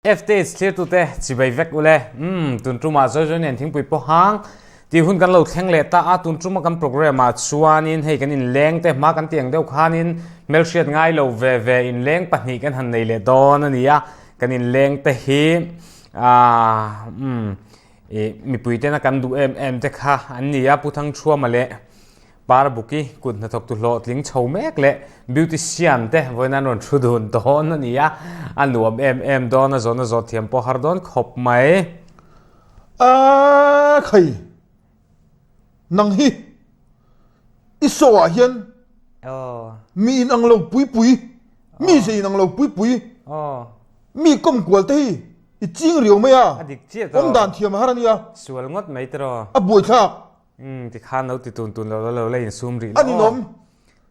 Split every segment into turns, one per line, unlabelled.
FTH thlirtute chibai vek ule. Umm, tun tumah zawi zawi nen thingpui pawh hang tih hun kan lo thleng leh ta a, tun tuma kan program ah chuanin hei kan inleng te hma kan tih ang deuh khanin hmelhriat ngai lo ve ve inleng pahnih kan han nei leh dawn a ni a, kan inleng te hi aah umm ih mipui tena kan duh em em te kha an ni a, Pu Thangthuama leh Parbuki kut hnathawktu hlawhtling chho mek leh beautician te vawiin an rawn thu dun dawn a ni a, a nuam em em dawn a, zawhna zawh thiam pawh har dawn khawp mai.
A khai, nang hi i show ah hian mi in ang lo pui pui, mi ze in ang lo pui pui, mi kawmkual te hi i ching riau mai a, awm dan thiam a har a nia.
Sual ngawt mai tiraw.
A buaithlak.
Umm tikhan lo ti tun tun lo la lo la insum rih lo
A ninawm.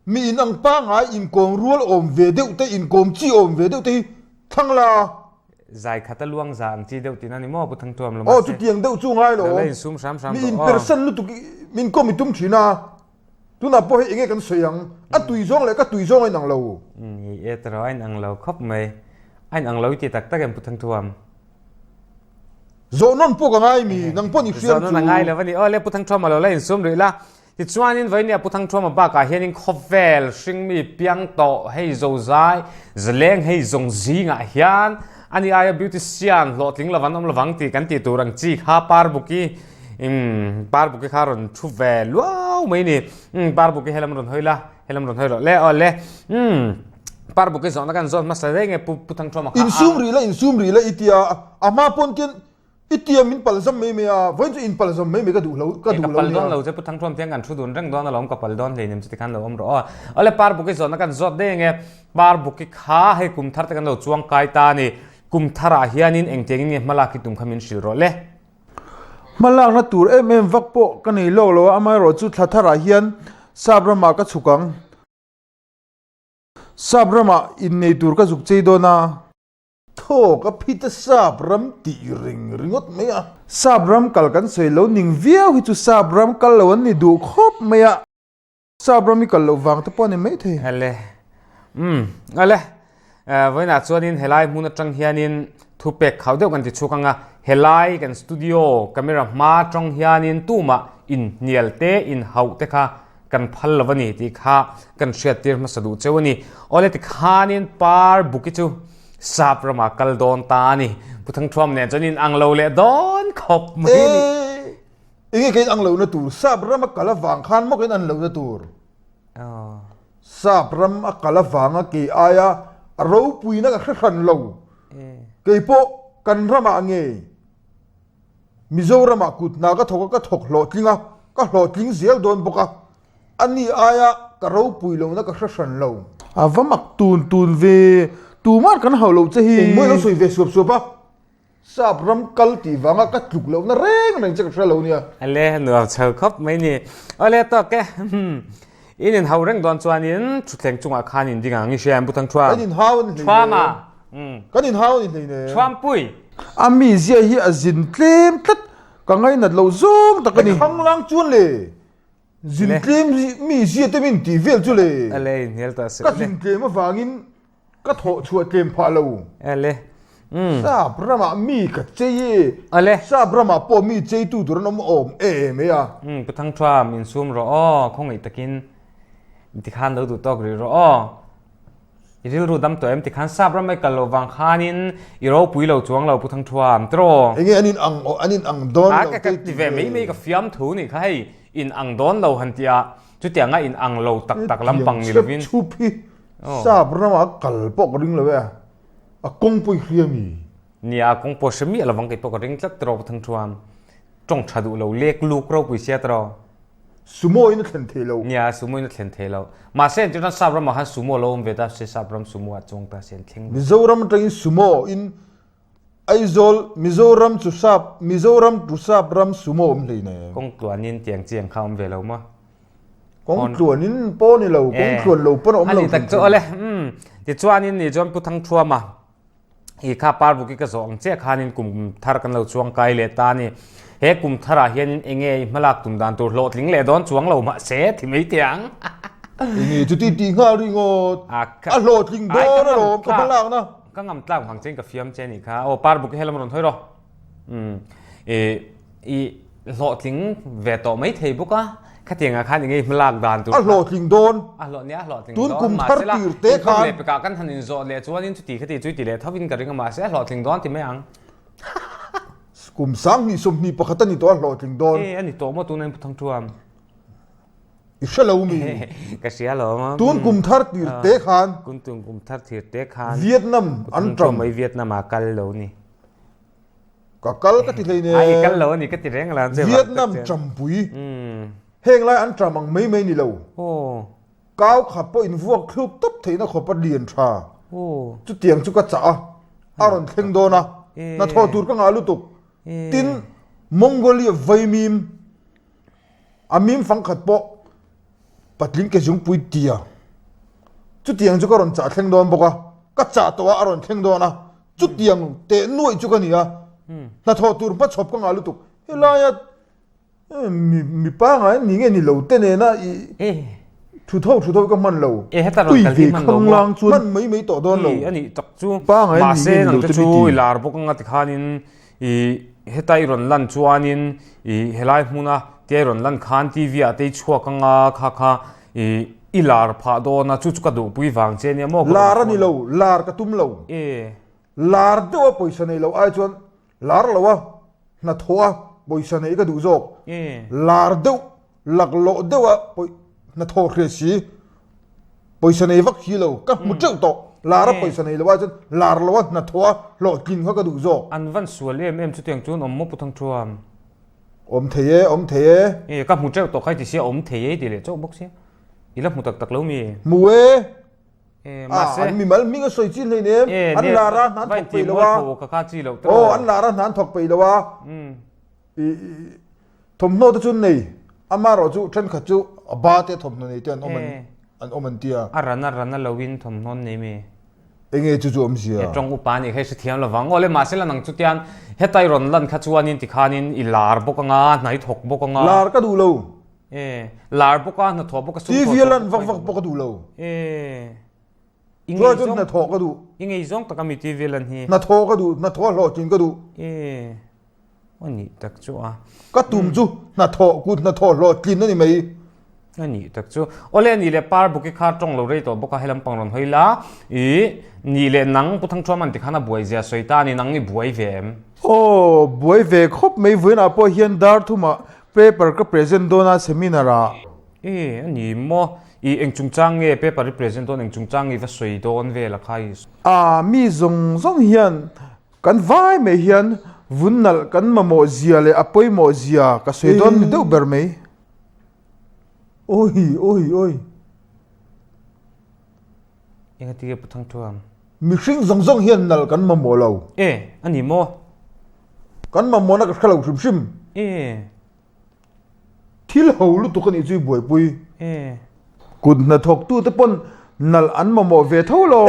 Mi in ang pangai inkawm rual awm ve deuh te inkawm chi awm ve deuh te hi thlang la.
Zai khat a luang za ang chi deuh tihna ni maw Pu Thangtuam lo
Aw
mahse.
chutiang deuh chu ngai lo.
Lo la insum hram hram
Mi
rawh
in
aw.
persan lutuk i min kawm i tum thin a. Tunah pawh hei enge kan sawi ang. A tui zawng leh ka tui zawng a inang lo.
Umm i e tawh a inang lo khawp mai. A inang lo i ti tak tak em Pu Thangtuam?
Zawhnawn pawh ka ngai mi, nang pawh ni hriam chu.
Zawhnawn a ngai lo a ni. Aw le Pu Thangthuama lo la insum rih la. Tichuanin vawinia Pu Thangthuama bakah hianin khawvel hringmi piang tawh hei zozai zaleng hei zawng zingah hian ani aia beautician hlawhtling lo an awm lovang tih kan tih tur ang chi kha Parbuki umm Parbuki kha rawn thu ve luau mai ni. Umm Parbuki helam rawn hawi la. Helam rawn hawi rawh le aw le. Umm Parbuki zawhna kan zawt hmasa reng e Pu Pu Thangthuama kha a.
Insum rih la insum rih la i tia a hma pawn khian i tia min pal zam mai mai a vawiin chu in pal zam mai mai ka duh lo ka
E
duh
ka
lo
pal dawn
nia.
lo che Pu Thangthuam tiang kan thu dun reng dawn alawm ka pal dawn hleinem chuti khan lo awm rawh aw. Awle Parbuki zawhna kan zawt daih ange Parbuki kha hei kum thar te kan lo chuang kai ta a ni kum tharah hianin engtiangin nge hmalak hi tum kha min hrilh rawh le.
Hmalakna tur em em vak pawh ka nei lawk lo a, amaherawh chu thla tharah hian Sap ramah ka chhuk ang. Sap ramah innei tur ka zuk chei dawn a. Thaw ka phit a Sap ram tih ring ringawt mai a. Sap ram kal kan sawi lo ning viau hi chu Sap ram kal lo an ni duh khawp mai a. Sap ram i kal loh vang te pawh a ni maithei.
Ale. Umm. Ale. Vawiinah chuanin helai hmun atang hianin thupek khau deuh kan ti chhuk ang a, helai kan studio camera hma atang hianin tumah inhnial te inhauh te kha kan phal lo a ni tih kha kan hriattir hmasa duh cheu a ni. Awle tikhanin par buki chu sap ramah kal dawn ta a ni. Pu Thangthuam nen chuan inang lo leh dawn khawp mai a ni.
Enge ka in ang lohna tur? Sap ram a kal avang khan maw ka in an lohna tur? Sap ram a kal avanga kei aia a ropuina ka hre hran lo. Kei pawh kan ramah nge Mizoramah kut hna ka thawk a, ka thawk hlawhtling a, ka hlawhtling zel dawn bawk a. Ani aia ka ropui lohna ka hre hran lo. A va mak tun tun ve, tuman kan hauh loh che hi. Engmaw i lo sawi ve suap suap a? Sap ram kal tih vanga ka tluk lohna reng reng che ka hre lo nia.
Ale nuam chho khawp mai ni. Awle tawk e. In in hau reng dawn chuanin thutthleng chungah khan in ding ang i hria em Pu Thangthuam?
Kan in hau a ni hleinem.
Thuama.
Kan in hau a ni hleinem.
Thuampui.
A mizia hi a zin tlem tlat ka ngainat loh zawng tak a ni. Khanglang chuan le zin tlem mizia te min tih vel chu le.
Ale inhnial tawh suh
le. Ka zin tlem avangin Ka thawh chhuah tlem phah lo.
Ale.
Umm. Sap ramah mi ka chei e.
Ale.
Sap ramah pawh mi cheitu tur an awm awm em e a.
Umm Pu Thangthuam insum rawh aw, khawngaih takin tikhan lo duh tawk rih rawh aw. I rilru dam tawh em tikhan sap ram mai kal loh vang khanin i ropui lo chuang lo Pu Thangthuam tiraw.
Enge an in ang aw an in ang dawn lo
te ti ve mai mai ka fiam thu nih kha hei in ang dawn lo han tia chutianga in ang lo tak tak lampang ni lovin.
Chhep chhup hi Sap ramah kal pawh ka ring lo e, a kawng pawh i hria mi?
Nia, a kawng pawh hre miah lovang kei pawh ka ring tlat tiraw Pathang chuan tawng tha duh lo lek luk ropui sia tiraw.
Sumo in a thlen thei lo.
Nia, sumo in a thlen thei lo. Mahse entir chuan sap ramah khan sumo lo awm ve ta se sap ram sumo ah chuang ta se an thleng.
Mizoram atangin sumo in Aizawl, Mizoram chu sap, Mizoram to sap ram sumo awm hlei nen.
Kawng tluanin tiang chiang kha awm ve lo maw?
Kawng tluanin pawh ni lo, kawng tluan lo pawn a awm lo.
Ani tak chu awle, umm. Tichuanin ni chuan Pu Thangthuama i kha Parbuki ka zawh ang chiah khanin kum thar kan lo chuang kai leh ta a ni. He kum tharah hianin enge i hmalak tum dan tur hlawhtling leh dawn chuang lo mahse thi mai teh ang.
Enge chuti tih nghal ringawt, a hlawhtling dawn alawm ka hmalakna.
Ka ngam tlak vang chein ka fiam che nih kha. Aw par buk hi helam rawn hawi rawh. Umm i i hlawhtling ve tawh mai thei bawk a. Khatiang ah khan i ngei hmalak dan tur
A hlawhtling dawn.
A hlawh nia a hlawhtling
Tun
dawn.
kum thar
Mahse la
tir te
inkhawm
khan.
leh pekah kan han inzawh leh chuanin chuti khati chu i ti leh tho in ka ring a mahse a hlawhtling dawn ti mai ang.
Kum 2021 a ni tawh a hlawhtling dawn.
E a ni tawh maw tuna in Puthang Thuam.
I hre lo mi.
Ka hria lo maw.
Tun kum thar tir te khan.
Kun tun kum thar tir te khan.
Vietnam an
tram. Mai Vietnam ah kal lo ni.
Ka kal ka ti hlei ne.
Ai kal lo ani ka ti reng la.
Vietnam trampui. Heng lai an tram ang mai mai ni lo.
Aw.
Kau khat pawh in vuak thluk tawp theihna khawp a lian tha. Chutiang chu ka chah a. A rawn thleng dawn a. Hnathawh tur ka ngah lutuk. Tin Mongolia vaimim. A mim fang khat pawh patling ke zungpui tia chutiang chu ka rawn chah thleng dawn bawk a, ka chah tawh a a rawn thleng dawn a, chutiang teh nuaih chu ka ni a, hnathawh tur hmachhawp ka ngah lutuk, helaia mi mi pangai ni nge ni lo te nena i thu tho thu tho ka hman lo,
tui ve
khanglang chuan hman mai mai tawh dawn lo,
pangai ni nge ni lo te mi ti. Lar bawk anga tikhanin I heta i rawn lan chuanin i helai hmuna tia i rawn lan khan TV ah te i chhuak anga kha kha i i lar phah dawn a chu chu ka duhpui vang che ania maw ka rawn
Lar a ni lo, lar ka tum lo.
E.
Lar deuh a pawisa nei lo ai chuan lar lo a hnathawh a pawisa neih ka duh zawk.
E.
Lar deuh laklawh deuh a pawi hnathawh hriat si pawisa nei vak hi lo ka hmu teuh tawh lar a pawisa nei lo ah chuan lar lo a hnathawh a hlawhtlin kha ka duh zawk.
An van sual em em chutiang chuan awm maw Pu Thangthuam?
Awm thei e, awm thei e.
E ka hmu teuh tawh kha i ti sia awm thei e i ti leh chauh bawk sia. I la hmu tak tak lo mi?
Hmu e.
E mahse.
An mimal hming a sawi chi hlein em? An lar a hna an thawk peih lo a. Aw an lar a hna an thawk peih lo a. I thawmhnaw te chu an nei, amaherawh chu thenkhat chu a ba te thawmhnaw nei te an awm an an awm an tia.
A ran a ran a lo in thawmhnaw an nei mi?
Enge chu chu awmzia?
E tawng upa nih kha i hrethiam lo vang. Awle mahse la nang chutian heta i rawn lan kha chuanin tikhanin i lar bawk anga, hna i thawk bawk anga.
Lar ka duh lo.
E lar bawk a, hnathawh bawk a, sum
thawh TV a lan vak vak bawk ka duh lo.
E.
I ngei zawng hnathawh ka duh.
I ngei zawng tak ami TV lan hi.
Hnathawh ka duh, hnathawh hlawhtlin ka duh.
E. A nih tak chu a.
Ka tum chu hnathawh kut hnathawh hlawhtlin a ni mai.
A nih tak chu. Awle a nih leh par buki kha tawng lo rei tawh bawk a helam pang rawn hawi la. I nih leh nang Pu Thangthuam an ti khan a buai zia sawi ta a ni nang i buai ve em?
Aw buai ve khawp mai vawiinah pawh hian dar thumah paper ka present dawn a seminar ah.
E a ni maw? I eng chungchang nge paper i present dawn eng chungchang nge i va sawi dawn vel a kha i.
A mi zawng zawng hian kan vai mai hian vun nalh kan mamawh zia leh a pawimawh zia ka sawi dawn ni deuh ber mai. Awi awi awi.
Enga ti nge Pu Thangthuam?
Mihring zawng zawng hian nalh kan mamawh lo.
E a ni maw?
Kan mamawhna ka hre lo hrim hrim.
E.
Thil ho lutuk a nih chu i buaipui. Kut hnathawktute pawn nalh an mamawh ve tho lo.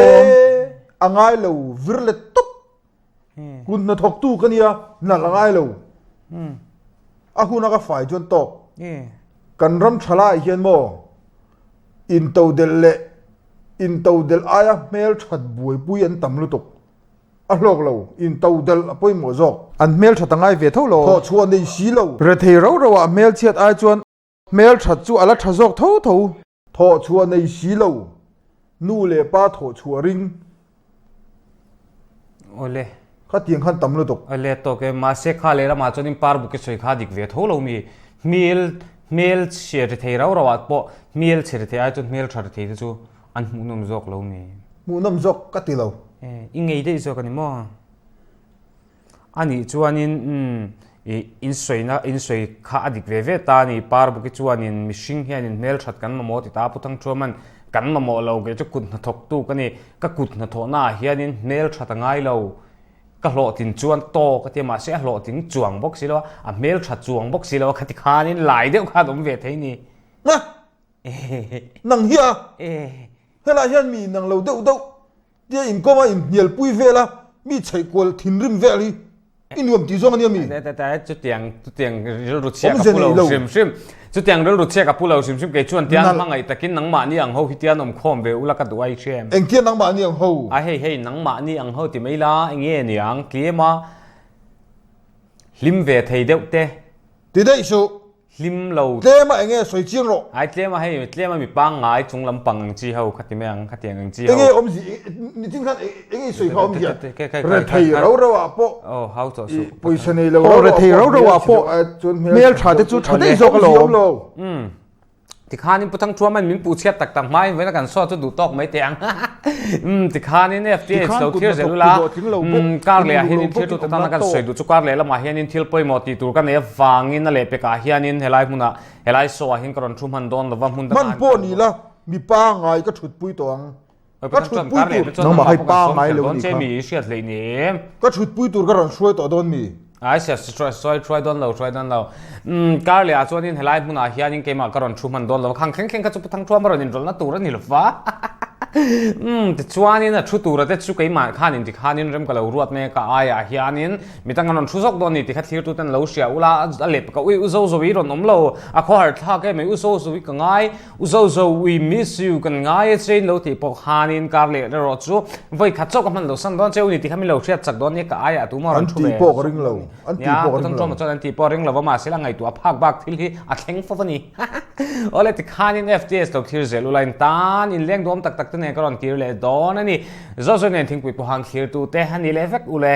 A ngai lo vir let tawp. Kut hnathawktu ka nia nalh a ngai lo. A huna ka fai chuan tawk. Kan ram tha laiah hian maw intodelh leh intodelh aia hmelthat buaipui an tam lutuk. A hlawk lo, in to delh a pawimawh zawk.
An hmelthat a ngai ve tho lo.
Thawh chhuah nei si lo.
Rethei rau rau ah hmelchhiat ai chuan hmelthat chu a la tha zawk tho tho.
Thawh chhuah nei si lo. Nu leh pa thawh chhuah ring.
Awle.
Khatiang khan tam lutuk.
Awle tawk e, mahse kha leh lamah chuan in par buk i sawi kha dik ve tho lo mi. Hmel hmelchhe rethei rau rau ah pawh hmelchhe rethei ai chuan hmeltha rethei te chu An hmuhnawm zawk lo mi?
Hmuhnawm zawk ka ti lo.
E, i ngei daih zawk a ni maw? A nih chuanin umm i insawina insawi kha a dik ve ve ta a ni. Parbuki chuanin mihring hianin hmelthat kan mamawh ti ta a, Pu Thangthuaman kan mamawh lo kei chu kut hnathawktu ka ni. Ka kut hnathawhnaah hianin hmelthat a ngai lo. Ka hlawhtlin chuan tawk a ti a, mahse a hlawhtling chuang bawk si lo a, a hmeltha chuang bawk si lo a, khati khanin lai deuh khan awm ve thei ni.
Na! Nang hi a, helai hian mi nang lo deuh deuh tia inkawm a inhnialpui vel a, mi chheihkual thinrim vel hi. I nuam tih zawng a nia mi?
Chutiang chutiang rilru chhia ka pu lo hrim hrim. Chutiang rilru chhia ka pu lo hrim hrim kei chuan tian hmangaih takin nangmahni ang ho hi tian awm khawm ve ula ka duh a i hria em?
Engtia nangmahni ang ho?
A hei hei nangmahni ang ho ti mai la enge niang tlema hlim ve thei deuh te.
Ti daih suh.
Hlim lo.
Tlem a enge sawi chiang rawh.
Ai tlem a hei tlem a mi pangngai chung lam pang ang chi ho kha ti mai ang kha tiang ang chi ho.
Enge awmzi nichin khan enge i sawi kha awmzia rethei rau rau ah pawh
oh hau tawh suh
pawisa nei lo rau
rethei rau rau ah pawh hmel tha te chu tha daih zawk alawm.
Umm Tikhanin Pu Thangthuaman min puh chhiat tak tak hmain vawiin a kan saw chu duh tawk mai teh ang. Umm tikhanin FTH lo thlir zel ula, umm kar lehah hianin thlir tute tana kan sawi duh chu kar leh lamah hianin thil pawimawh tih tur ka nei avangin a lehpekah hianin helai hmunah helai saw ah hian ka rawn thu hman dawn lova hmun dangah
Hman pawh ni la, mi pangngai ka thutpui tawh ang. Ka thutpui tur.
Nangmah hai pangngai lo ni kha.
Mi i hriat hleih ni em?
Ka thutpui tur ka rawn hruai tawh dawn mi?
Ai sia sawi hruai dawn lo hruai dawn lo. Umm kar leh ah chuanin helai hmunah hianin keimah ka rawn thu hman dawn lo. Khang thleng thleng kha chu Pu Thangthuama rawn inrawlhna tur a ni lo va. Umm tichuanin a thu tura te chu keimah khanin tikhanin rem ka lo ruat mek a aiah hianin midang an rawn thu zawk dawn ni tih kha thlirtuten lo hria ula a lep ka ui u zo zo i rawn awm lo a khawhar thlak em mai u zo zo i ka ngai U zo zo we miss you kan ngai e che in lo tih pawh khanin kar leh erawh chu vawi khat chauh ka hman lo san dawn che u ni tih kha min lo hriat chak dawn nia ka aiah tu maw rawn thu ve
An tih pawh ka ring lo an tih pawh ka ring lo.
Chuan an tih pawh ring lo va mahse la ngaihtuah phak bak thil hi a thleng fo a ni. Awle tikhanin FTS lo thlir zel ula in tan in leng duam tak tak te nen ka rawn kir leh dawn a ni. Zo zo nen thingpui pawh hang thlir tu te a ni leh vek ule.